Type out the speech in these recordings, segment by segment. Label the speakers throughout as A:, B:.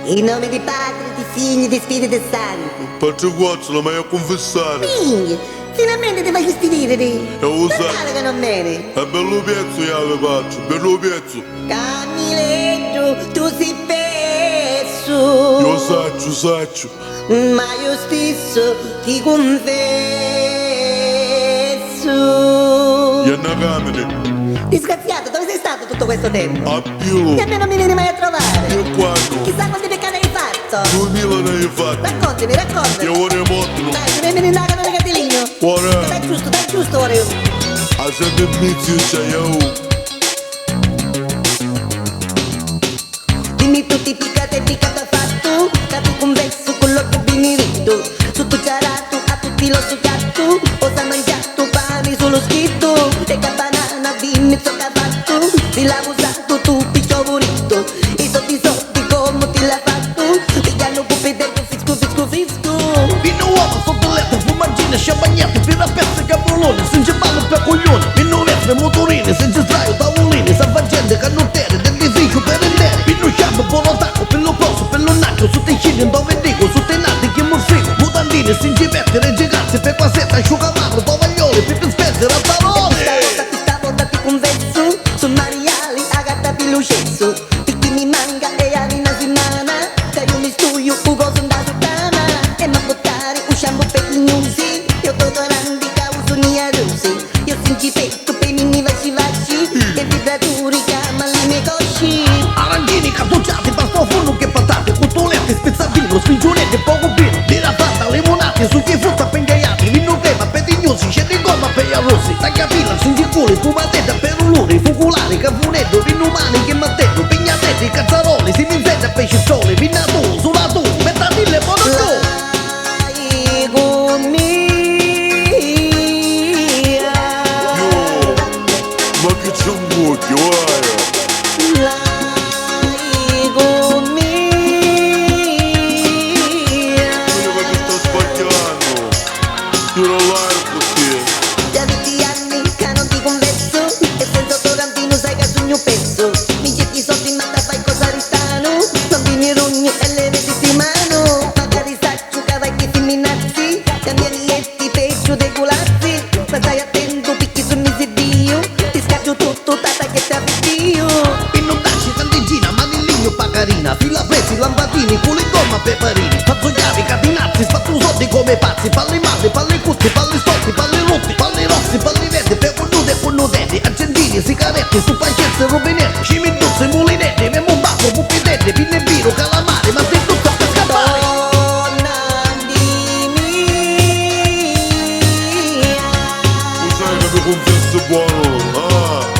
A: In nome di Padre, di Figlio e di Spirito Santo.
B: Patri Guazzula, m'haju a cunfissari.
A: Minchia, finalmente ti facisti vidiri!
B: E u sai.
A: Quant'havi ca non veni?
B: E bellu piezzu javi, patri, bellu piezzu!
A: Camileddu, tu si pessu.
B: Ju sacciu, sacciu.
A: Ma ju stissu ti cunfessu.
B: Jenna Camini.
A: Disgraziato, dove sei stato tutto questo tempo?
B: A pilu.
A: E a me non mi vieni mai a trovare.
B: E quannu?
A: Chissà quanti peccati hai fatto.
B: Duemila n'haju fatti.
A: Raccontami, raccontami.
B: E ora è mortu.
A: Dai, tu nemmeno indagano di Catilino.
B: Ora.
A: Dai giusto, dai giusto ora io.
B: A sempri mizziu c'è eu.
A: Dimmi tutti piccati e piccatu hai fattu, ca ti cunfessu cu l'occhiu binirittu, suttu ciaratu a tutti l'ossu chiattu, o s'ha mangiatu pani sulu schittu, e ca banana dimmi zoccu ha fattu, si l'ha usatu tu pi ciò vurittu, i soddi soddi comu ti l'ha fattu, pigghiannu pupideddu friscu friscu friscu.
C: Vinnu uova, sottoletto, fumaggina, sciabagnati, birra persa, capoloni, si nci fannu pe coglioni, vinnu vespe, motorini, si nci sdraio, tavolini, salvagente, canottieri, dentifricio per i neri, vinnu sciampo, buono tacco, per lo coso, per lo nacco, su te scindi, dove dico, su te nati che morfico, mutandini, si nci metti, reggicazzi, per quasetta, asciugamano, tovaglioli, pipi spezzi,
A: E
C: rattaroli.
A: pi sta vota, pi sta vota ti cunfessu, su mariali, agatta pi lu cessu, picchì mi manca e havi na simana, ca iu mi stuiu u cosu nta suttana, e m'ha buttari u sciampu pe tignusi, e u deodoranti ca usu niarusi, io si nci pettu pe minni vasci vasci, e vibraturi chiama li me cosci.
C: Arancini, cartocciati, pasta o furnu che patate, cotoletti, spezzatino, sfinciunetti, poco vino, birra fatta, limonate, succhi e frutta per ingaiati, vino crema per tignosi, scende in gomma per gli arrossi, tagliapila, singiculi, fumatedda per uluri, focolari, cafunetto, vino umani che mattello, pignatetti, cazzaroli, si minzetta, pescizzoli, vinatu, sulatu, mettadille, buono tu!
A: L'hai cu mia.
B: Ju, ma chi ci 'ncucchi, vaja!
A: L'hai cu mia.
B: Viri ca ti sta sbagghiannu, ju non l'haju cu tia.
A: Già anni ca non ti cunfessu e senza u torrantinu sai ca sugnu pessu. Mi cerchi soldi ma ta fai cosa ristanu, non ti ni rugnu e leviti sti manu. Magari sacciu ca vai chi fimminazzi, ca mi anietti peggiu dei culazzi. Ma stai attentu picchì su mi siddiu, ti scacciu tuttu, tata che ti avvitiu.
C: Pinnu dasci, candeggina, mani in ligno, pacarina, fila presi, lampadini, culo in gomma, peperini, fazzo chiavi, catinazzi, spazzo soldi come pazzi, palli malli, palli cutti, palli storti, palli rotti, palli rossi, palli verdi, per cornuti e cornutelli, accendini, sigarette, stufacezze, rubinetti, ciminduzzi, mulinetti, memmo baffo, puppidetti, pinne vino, calamari, ma sei tutto per scappare!
A: Torna di mia.
B: U sai ca mi cunfessi bonu, ah!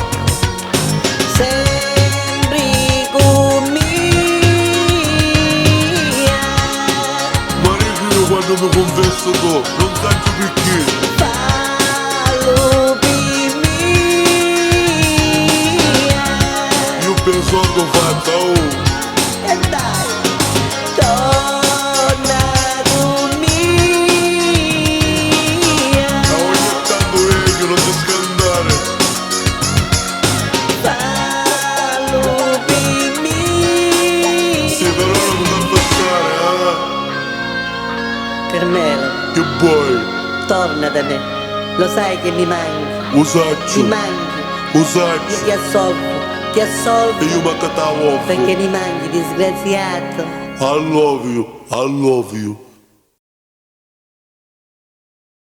A: Sempri cu mia.
B: Ma ricu ju quannu mi cunfessi tu, non sacciu picchì.
A: Fallu pi mia.
B: Ju pi sordi u fazzu, auh!
A: E dai, torna cu mia.
B: E ogni tantu vegnu, non ti scantari.
A: Fallu pi
B: Si, per ora non t'affassari, ah!
A: Carmelo.
B: Chi voi?
A: Torna da me, lo sai che mi manchi.
B: U sacciu.
A: Mi manchi.
B: U
A: Io
B: sacciu.
A: ti assolvo, ti assolvo.
B: E ju m'accattava
A: Perché
B: l'ovu.
A: mi manchi, disgraziato.
B: I love you, I love you.